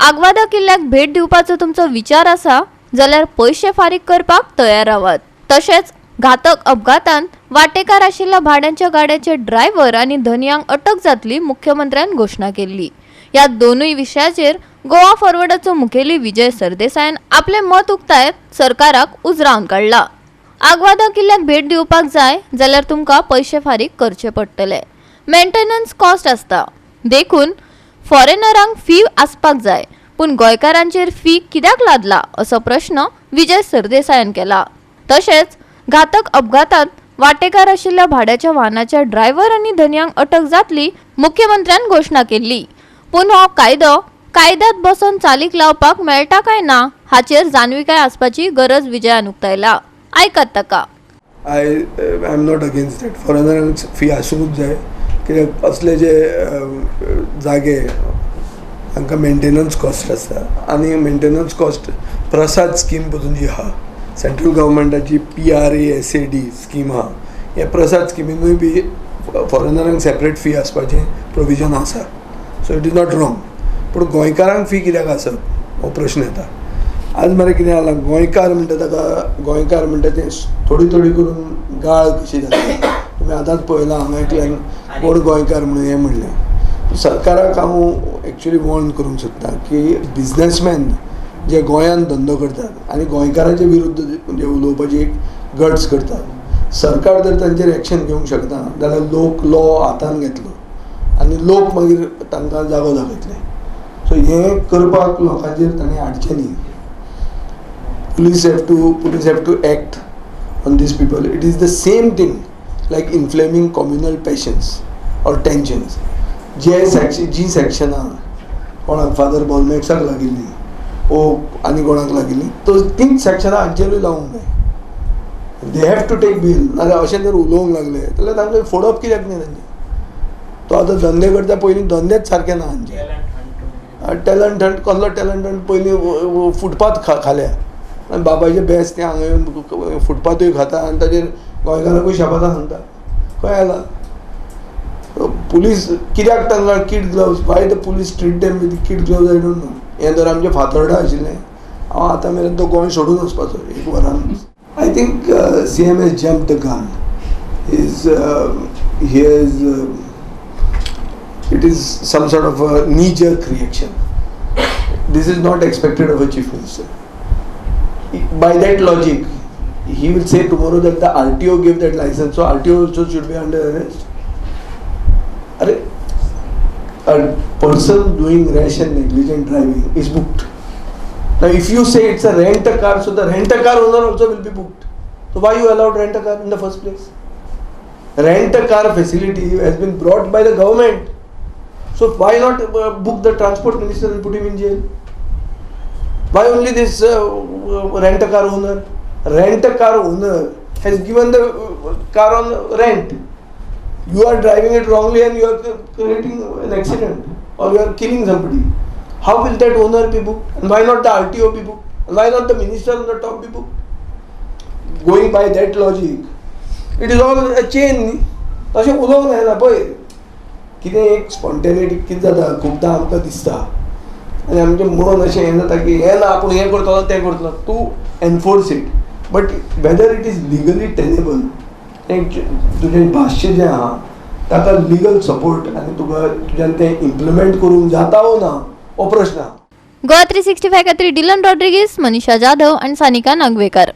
आग्वादा किल्ल्याक भेट दिवपाचो तुमचो विचार आसा जाल्यार पयशे फारीक करपाक तयार रावात. तशेंच घातक अपघातांत वांटेकार आशिल्ल्या भाड्यांच्या गाड्याचे ड्रायव्हर आनी धनयांक अटक जातली मुख्यमंत्र्यान घोशणा केल्ली. ह्या दोनूय विशयाचेर गोवा फॉरवर्डाचो मुखेली विजय सरदेसायान आपलें मत उक्तायत सरकाराक उजरावन काडला. आग्वादा किल्ल्याक भेट दिवपाक जाय जाल्यार तुमकां पयशे फारीक करचे पडटले. मेंटेनन्स कॉस्ट आसता, देखून फॉरेनरांक फी आसपाक जाय, पूण गोंयकारांचेर फी कित्याक लादला असो प्रश्न विजय सरदेसायान केला. तशेंच घातक अपघातांत वांटेकार आशिल्ल्या भाड्याच्या वाहनाच्या ड्रायव्हर आनी धनयांक अटक जातली मुख्यमंत्र्यान घोशणा केल्ली, पूण हो कायदो कायद्यात बसोवन चालीक लावपाक मेळटा काय ना हाचेर जाणविकाय आसपाची गरज विजयान उक्तायला. आयकात ताका. I am not against that. फॉरेनरांक fee आसूंकच जाय, कित्याक असले जे जागे हांकां मेंटेनन्स कॉस्ट आसता आनी मेंटेनन्स कॉस्ट प्रसाद स्कीम पसून जी आहा, सेंट्रल गव्हर्मेंटाची PRASAD scheme आहा, ह्या प्रसाद स्किमीनूय बी फॉरेनरांक सेपरेट फी आसपाचें प्रोविजन आसा. So it is not wrong, पूण गोंयकारांक फी कित्याक आसप हो प्रश्न येता. आज मरे कितें जालां, गोंयकार म्हणटा ताका, गोंयकार म्हणटा तें थोडी थोडी करून गाळ कशी जाता. तुमी आतांच पळयलां, हांगा एकल्यान कोण गोंयकार म्हणून हें म्हणलें. सरकाराक हांव एक्चुली वॉर्न करूंक सोदता की बिजनसमॅन जे गोंयांत धंदो करतात आनी गोंयकाराचे विरुद्ध जे उलोवपाची एक गट्स करतात, सरकार जर तांचेर एक्शन घेवंक शकना जाल्यार लोक लॉ हातान घेतलो आनी लोक मागीर तांकां जागो दाखयतले. सो हें करपाक लोकांचेर ताणें हाडचें न्ही. Police have to act on these people. It is the same thing like inflaming communal passions or tensions. J section, जी सेक्शनां कोणाक फादर बोलमॅक्साक लागिल्ली ओ आनी कोणाक लागिल्ली, तो तींच सेक्शनां हांचेरूय लावंक जाय. They have to take bail. नाजाल्यार अशें जर उलोवंक लागले जाल्यार तांकां फोडप कित्याक न्ही तांचे? तो आतां धंदे करता, पयलीं धंदेच सारके ना हांचे. टॅलंट हंट कसलो टॅलंट हंट? पयलीं फुटपाथ खाल्या आनी बाबायचे बेस ते हांगा येवन फुटपाथूय खाता आनी ताजेर गोंयकारांकूय शाबासां सांगता. खंय आयला पुलीस? कित्याक तांकां kid gloves? Why the police treat them with kid gloves, I don't know. हें जर आमचें फातोर्डा आशिल्लें, हांव आतां मेरेन तो गोंय सोडून वचपाचो एक वरान. I think CM has jumped the gun. Is he has it is some sort of a knee jerk reaction. This is not expected of a chief minister. By that logic, he will say tomorrow that the RTO gave that license, so RTO also should be under arrest. Arre, a person doing rash and negligent driving is booked. Now, if you say it's a rent a car, so the rent a car owner also will be booked. So why you allowed rent a car in the first place? Rent a car facility has been brought by the government. So why not book the transport minister and put him in jail? Why only this rent a car owner? Rent a car owner has given the car on rent. You are driving it wrongly and you are creating an accident or you are killing somebody. How will that owner be booked? And why not the RTO be booked? And why not the minister on the top be booked? Going by that logic, it is all a chain न्ही. तशें उलोवंक जायना. पळय कितें एक spontaneity कितें जाता, खुबदां आमकां दिसता आनी आमचें मन अशें हें जाता की हें ना, आपूण हें करतलो, तें करतलो to enforce it, but whether it is legally tenable, तें तुजें भाश्य जें आहा ताका लिगल सपोर्ट आनी तुका तुज्यान तें इम्प्लिमेंट करूंक जाता वो ना हो प्रश्न आहा. गोवा 365 खातीर डिलन रॉड्रिगीस, मनीषा जाधव आणि सानिका नागवेकर.